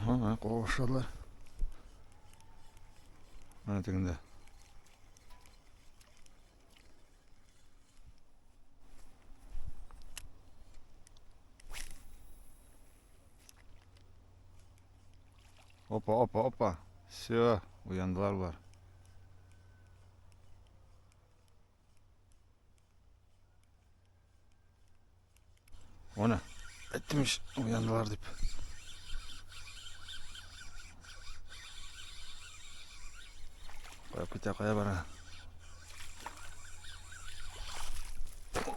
Ага, менә куа башладылар. Менә тегендә. Опа, опа, опа. Все, уяндылар болар. Оны, әйттем ич, уяндылар дип. Кая китә, кая бара?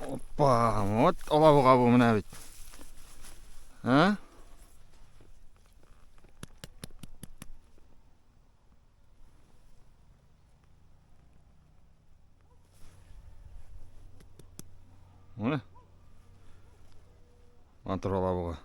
Опа, вот алабуга бу менә бит. А? Менә. Матур алабуга.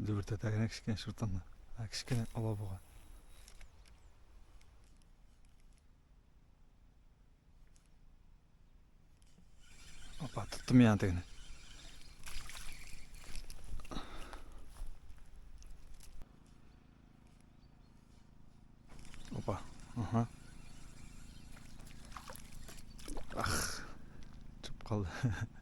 Дөбертәтә генә кечкенә чуртанны. Ә кечкенә алабуга. Опа, тоттым мин тегене. Опа, ага. Ах, чыгып калды.